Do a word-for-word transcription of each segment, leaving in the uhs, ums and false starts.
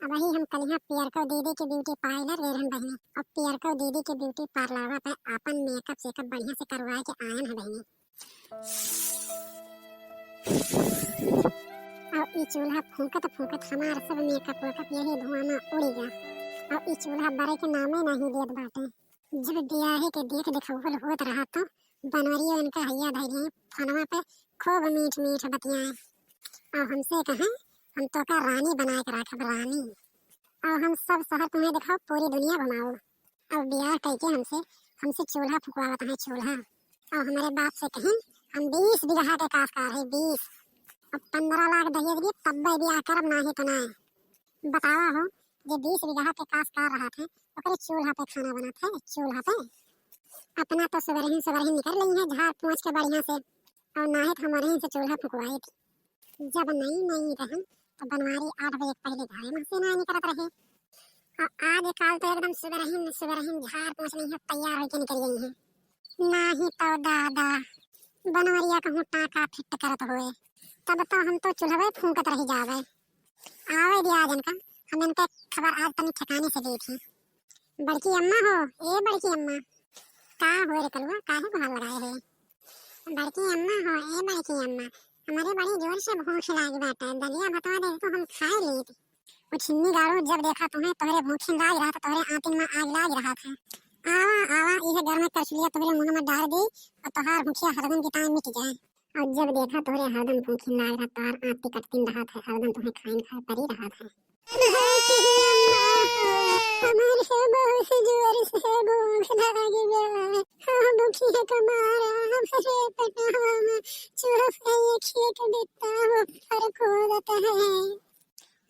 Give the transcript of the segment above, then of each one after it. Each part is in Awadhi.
अबही हम कलिहा पियरको दीदी के beauty parlour गए रहन बहिनी। अब पियरको दीदी के beauty parlour पे आपन makeup सेकअप बढ़िया से करवाए के आयन है बहिनी। और ई चूल्हा फूंकत फूंकत हमार सब makeup वेकअप यही धुआं में उड़ी गया। और ई चूल्हा बरे के नामे नहीं लेत बाटे। जब बियाहे के देख देखौल होत रहा तो बनवरियो इनका हैया धइले फोनवा पे खूब मीठ मीठ बतियाए। और हमसे कहे, "हम तोका रानी बनाए के राखब, रानी। और हम सब शहर तुम्हें दिखाओ, पूरी दुनिया घुमाओ।" और बियाह कइके हमसे, हमसे चूल्हा फुकवावत हैं, चूल्हा। और हमारे बाप से कहीं, "हम बीस बीघा के काश्तकार है, बीस। अब पन्द्रह लाख दहेज दिए, तब भी बियाह करब, नाही तो नाही।" बतावा हो, जे बीस बीघा के काश्तकार रहत है, ओकरे चूल्हा पे खाना बनत है, चूल्हा पे। अपना तो सुबरहिन सुबरहिन निकल रही है झाड़ पोंछ के बढ़िया से, और नाहित हमरहिन से चूल्हा फुकवाई थी। जब नई नई रहन, तो बनवारी आठ बजे के पहले घरे में से ना निकलत रहे। और आज काल तो एकदम सुबरहिन सुबरहिन झाड़ पोंछ नहीं है, तैयार होके निकल गई है। नाही तो दादा, बनवरिया कहूँ टाका फिट करत होए, तब तो हम तो चूल्हवे फूंकत रह जावे। आवे दिया आज इनका, हम इनके खबर आज तनी ठिकाने से ली थी। बड़की अम्मा हो, ए बड़की अम्मा। का हो रे कलुआ, काहे गुहार लगाए है? बड़की अम्मा हो, ए बड़की अम्मा, हमरे बड़ी जोर से भूख लागी बाटे, दलिया भतवा दे तो हम खाए लीत। ओ छिन्नी गाड़ू, जब देखा तुम्हें तोहरे भूखिन लाग रहा तो तोहरे आंतिन में आग लाग रहा था। आवा, आवा, इहे घर में करछुलिया तोहरे मुंह में डाल दी और तोहार भूखिया हरदम की ताई मिट जाए। और जब देखा तोहरे हरदम भूखिन लाग रहा, तोहार आंती कटतिन रहा था, हरदम तुम्हें खाइन खाए परी रहा था। हमारे बहुत जोर से भूख लाग गया। हाँ, भूखिया का मारा हमरे पेटवा में चुहक के एक एक बित्ता ऊपर कूदत है।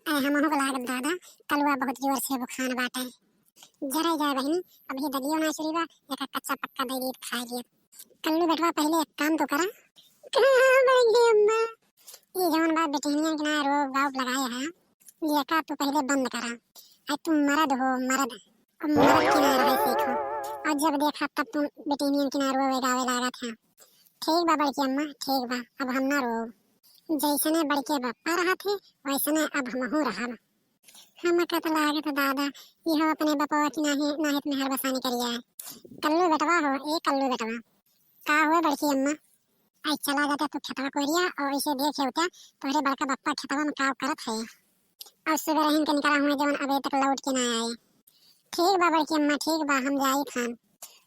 अरे हमहू के लागत दादा, कलुआ बहुत जोर से बुखान बाटे। जरे जाए बहिनी, अभी दलियो ना चुरी बा, एक कच्चा पक्का दे दी खाए लिए। कल्लू बेटवा पहले एक काम तो करा। कहाँ बड़की अम्मा? ये जवन बा बेटिनियन के ना रोब गाउब लगाए है, ये का तू पहले बंद करा। आई तू मर्द हो, मर्द। अब मर्द के ना रहे सीखो। और जब देखा तब तू बेटिनियन के ना रोवे गावे लागत है। ठीक बा बड़की अम्मा, ठीक बा, अब हम ना रोब। जैसने बड़के बप्पा रहत है, वैसने अब हमहू रहब। हमका त लागत दादा, इहो अपने बपवा की नाहे, नाहित मेहर बसानी करिया है। कल्लू बेटवा हो, ए कल्लू बेटवा। का हुए बड़की अम्मा? आई चला जाता तू खेतवा कोरिया और इसे देख होता, तोहरे बड़का बप्पा खेतवा में का करत है। और सुबह रहीन के निकला हुए जवन अबे तक लौट के ना आए। ठीक बा बड़की अम्मा, ठीक बा, हम जाई खान।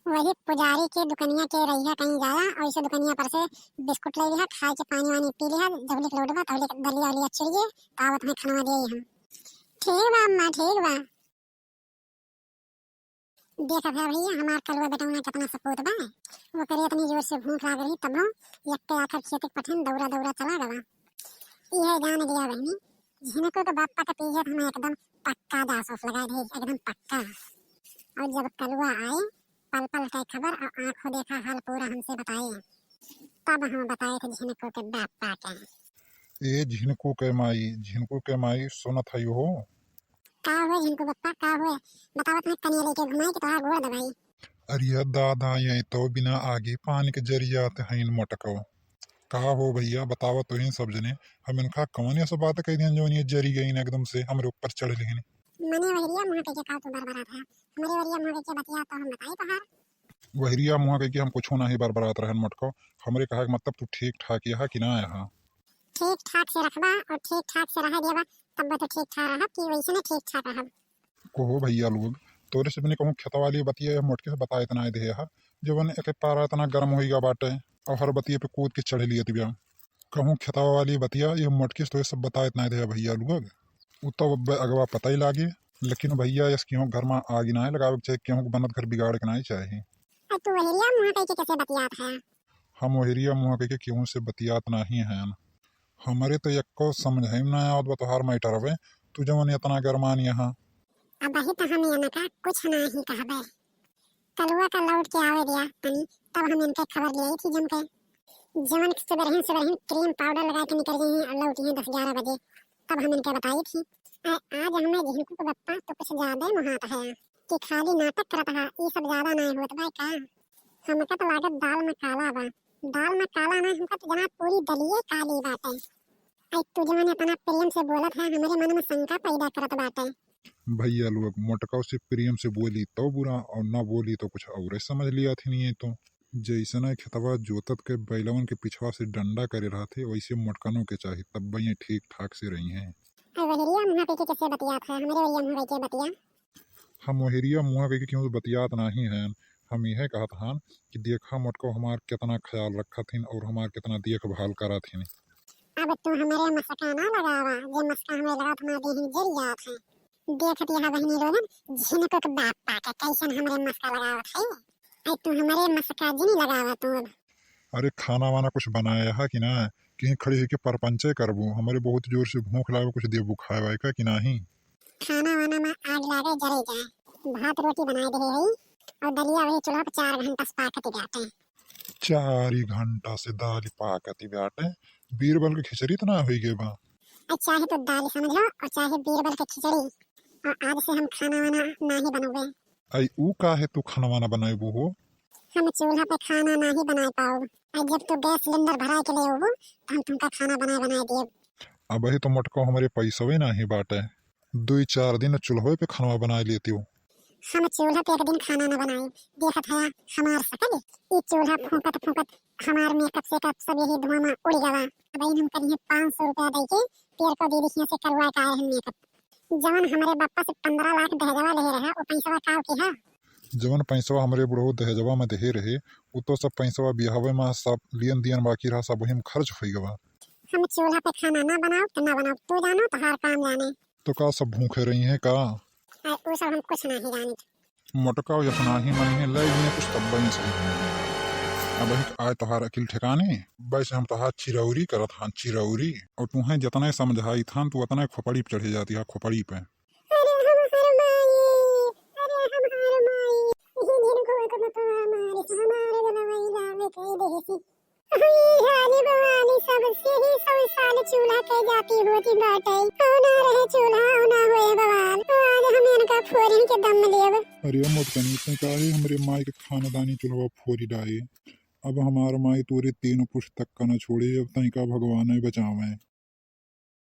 वही पुजारी के दुकनिया के रहिया कहीं जाला, और इसे दुकनिया पर से बिस्कुट ले लिहा, खाए के पानी वानी पी लिहा, जब लिख लौटबा तब लिख दलिया उलिया चुरिए, तावत में खनवा दे हम। ठीक बा अम्मा, ठीक बा। देखत है भैया, हमार कलुआ बेटौना कितना सपूत बा। वो करे इतनी जोर से भूख लाग रही, तब यक्के आखिर खेत के पठन दौड़ा दौड़ा चला गवा। इहे जान लिया बहनी, झिनको के बापा के पीछे हम एकदम पक्का जासूस लगा दे, एकदम पक्का। और जब कलुआ आए, पल पल के खबर और आंखों देखा हाल पूरा हमसे बताए, तब हम बताए थे झिनको के बापा के। ए झिनको के माई, झिनको के माई, सुनत है हो? का हुए झिनको बप्पा, का हुए? बतावत है कनिया लेके घुमाई कि तोहार गोड़ दबाई। अरे दादा, ये तो बिना आगे पानी के जरी जात हैं मोटको। का हो भैया, बतावा तो ही सब जने, हम इनका कौन ऐसा बात कह दिया जो ये जरी गई एकदम से हमरे ऊपर चढ़ लेने। मने वहरिया मुँह के का तू बरबरात है? हमरे वहरिया मुँह के बतिया तो हम बताई तोहार। वहरिया मुँह के हम कुछ नहीं बरबरात रहन मोटको, हमरे कहा के मतलब तू ठीक ठाक यहाँ कि ना यहाँ? ठीक ठाक से रखबा और ठीक ठाक से रह देबा, तब तो ठीक ठाक रहब कि वैसे नहीं ठीक ठाक रहब। कहो भैया लोग, तोरे से बिना कहूँ खेतवा वाली बतिया या मोटकी से बताए इतना दे हा, जवन एक पारा इतना गर्म होइगा बाटे और हर बतिया पे कूद के चढ़ लियत बिया। कहूँ खेतवा वाली बतिया ये मोटकी से तोरे सब बताए इतना दे हा भैया लोग। उ तब अब अगवा पता ही लागे, लेकिन भैया यस केहू घर में आग ना लगावे के चाहे, केहू के बनत घर बिगाड़े के ना चाहे। आ तू वहरिया मुँह कह के कैसे बतियात है? हम वहरिया मुँह कह के केहू से बतियात नहीं हैं। हमरे तो यक्को समझ में ना आवत बा तोहार मैटर अबे, तू जवन इतना गरमान यहाँ। अबही तो हम इनका कुछ नहीं कहबे। कलुआ का लौट के आवे दिया तनी, तब हम इनके खबर ले आई थी जम के। जवन सुबरहिन सुबरहिन क्रीम पाउडर लगा के निकल गई हैं और लौटी हैं दस ग्यारह बजे, तब हम इनके बताई थी। आ, आज हमें झिनको के बप्पा तो कुछ ज्यादा ही मुहात है कि खाली नाटक करत है, ये सब ज्यादा नहीं होत बा का? हमका तो लागत दाल में काला बा। दाल में काला ना, हमका तो जना पूरी दलिये काली बाटे। आई तू जवन इतना प्रेम से बोलत है, हमरे मन में शंका पैदा करत बाटे। भैया लोग, मोटकाव से प्रेम से बोली तो बुरा और ना बोली तो कुछ और समझ लिया थी नहीं तो। जैसने खेतवा जोतत के बैलवन के पिछवा से डंडा करे रहत है, वैसे मोटकनों के चाही, तब ये ठीक ठाक से रही हैं। अरे वहिरिया मुँह के कैसे बतियात है, हमरे वहिरिया मुँह के बतिया। हम वहिरिया मुँह के क्यों बतियात नहीं हैं, हम यह कहत हन कि देखा मोटको हमार कितना ख्याल रखत हिन और हमार कितना देखभाल करत हिन। अब तू हमरे मस्का ना लगावा, जे मस्का हमरे लगावत हमार देह में जरि जात है। देखत यहाँ बहिनी लोगन, झिनको के बाप पाके कैसन हमरे मस्का लगावत है। आई तू हमरे मस्का जिनी लगावा तू अब। अरे खाना वाना कुछ बनाया है कि ना? कहीं खड़ी होके परपंचे करबू, हमरे बहुत जोर से भूख लागल, कुछ देबू खाए वाए का कि नाही? खाना वाना में आग लागे जरे जाए, भात रोटी बनाए दे है और दलिया वही चूल्हा पे चार घंटा से पाकत बाटे। चार ही घंटा से दाल पाकत बाटे, बीरबल के खिचड़ी तो ना होई गए बा। आ चाहे तो दाल समझ लो और चाहे बीरबल के खिचड़ी, और आज से हम खाना वाना नाही बनौबे। आई ऊ काहे तू खाना वाना बनाएबू हो? हम चूल्हा पे खाना नाही बनाए पाउब। आई जब तू गैस सिलेंडर भराए के ले अउबू, तो हम तुमका खाना बनाए बनाए देब। अबही तो मोटको हमरे पैसवे नाही बाटे, दुई चार दिन चूल्हे पे खाना बनाए लेती हो। हम चूल्हा पे एक दिन खाना न बनाए, देखत है हमार शकल, ई चूल्हा फूंकत फूंकत हमार मेकअप सेकअप सब यही धुआं में उड़ गवा। अबही हम करिए पाँच सौ रुपया दे के पेड़ को दे दिखिए से करवा का है मेकअप। जवन हमरे बापा से पन्द्रह लाख दहेजवा ले रहे, वो पैसवा का के है? जवन पैसवा हमरे बुढ़ऊ दहेजवा में देहे रहे, उ तो सब पैसवा बियाहवे में सब लियन दियन बाकी रहा, सब वही में खर्च होई गवा। हम चूल्हा पे खाना ना बनाओ तो ना बनाओ, तू जानो तोहार काम जाने। तो का सब भूखे रही हैं का? आ, उ सब हम कुछ नहीं जानित। मोटका यस नाही मनी है, ले लिए कुछ तब बनी सही। अब ही आए तोहार अकिल ठिकाने, वैसे हम तोहार चिरौरी करत हान, चिरौरी। और तुहें जितने समझाई थान, तू उतने खोपड़ी पे चढ़े जाती है, खोपड़ी पे। अरे हम हर माई, अरे हम हर माई, ये दिन को एक बतवा मारी, हमारे गलवैया में कह देसी। अरे हाली बवाली सबसे ही सौ साल चूल्हा के जाती होती बाटे। औ ना रहे चूल्हा, औ ना होए बवाल। तो आज हम इनका फोरिन के दम लेब। अरे मोटकनी, तैं काहे हमरे माई के खानदानी चूल्हा फोरी डाए? अब हमार माई तोरे तीन पुश्त तक का न छोड़े, अब तैं का भगवान बचावे।